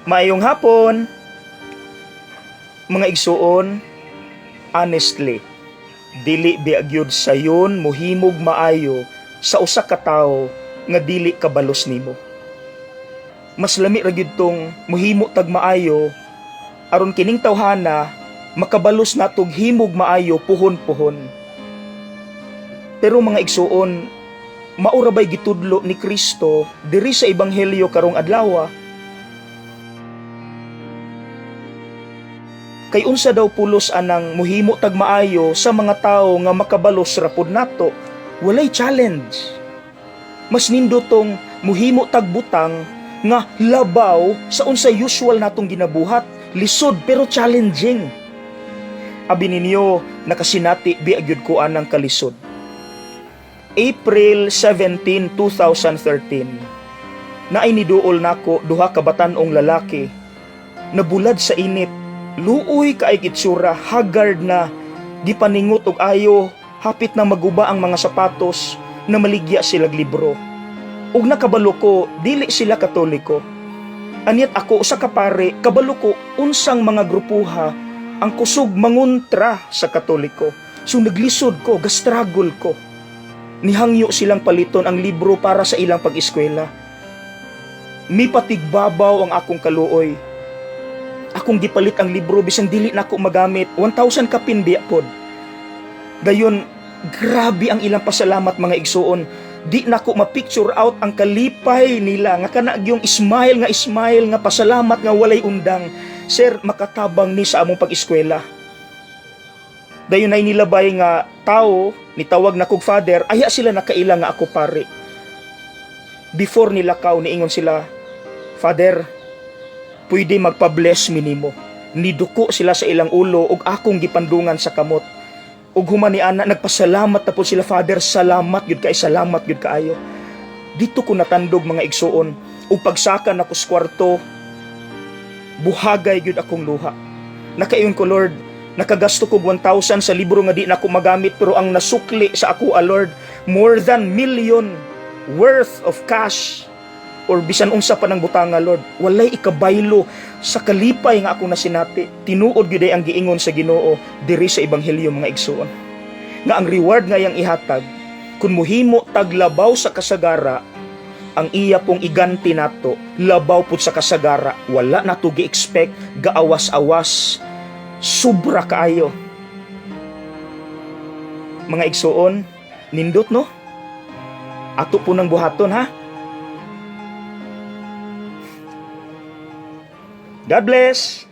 Maayong hapon. Mga igsuon, honestly, dili biya gyud sayon mohimog maayo sa usa ka tawo nga dili kabalos nimo. Mas lami ra gyud tong mohimo tag maayo aron kining tawhana makabalos natog himog maayo puhon-puhon. Pero mga igsuon, mao ra bay gitudlo ni Kristo diri sa ebanghelyo karong adlaw? Kay unsa daw pulos anang muhimo tag maayo sa mga tawo nga makabalos ra pud nato? Walay challenge. Mas nindot tong muhimo tag butang nga labaw sa unsa usual natong ginabuhat, lisod pero challenging. Abi ninyo, nakasinati biya gyud ko anang kalisod. April 17, 2013. Naay niduol nako duha ka batan-ong lalaki, nabulad sa init, luoy kaayg itsura, haggard na, gipaningot og ayo, hapit na maguba ang mga sapatos, na maligya silag libro. Ug nakabalo ko, dili sila Katoliko. Anyat ako usa ka pare, kabalo ko unsang mga grupuha ang kusog mangontra sa Katoliko. So naglisod ko, gastruggle ko. Nihangyo silang paliton ang libro para sa ilang pag-eskwela. Mipatigbabaw ang akong kaluoy. Akong gipalit ang libro bisan dili nako magamit, 1,000 kapin biya pod. Dayon, grabe ang ilang pasalamat, mga igsuon. Di nako ma-picture out ang kalipay nila nga kana gyung smile nga smile nga pasalamat nga walay undang. "Sir, makatabang ni sa among pag-eskwela." Dayon ay nilabay nga tao nitawag na kog "Father." Aya sila nakaila nga ako pare. Before nilakaw, niingon sila, "Father, pwede magpa-bless mi nimo?" Niduko sila sa ilang ulo ug akong gipandungan sa kamot. Ug human ni ana, nagpasalamat na po sila, "Father, salamat gyud kay, salamat gyud kaayo." Dito ko natandog, mga igsuon, ug pagsaka nako sa kwarto, buhagay gyud akong luha. Nakaingon ko, "Lord, nakagasto kog 1,000 sa libro nga di nako magamit, pero ang nasukli sa ako, ah, Lord, more than million worth of cash or bisan unsa pa ng butanga, Lord, walay ikabaylo sa kalipay nga akong nasinati." Tinuod gyud ang giingon sa Ginoo diri sa ebanghelyo, mga igsuon, nga ang reward nga iyang ihatag kung muhimo taglabaw sa kasagara, ang iya pong iganti nato labaw pud sa kasagara. Wala nato gi-expect, gaawas-awas, sobra kaayo. Mga igsuon, nindot, no? Ato po ng buhaton, ha. God bless.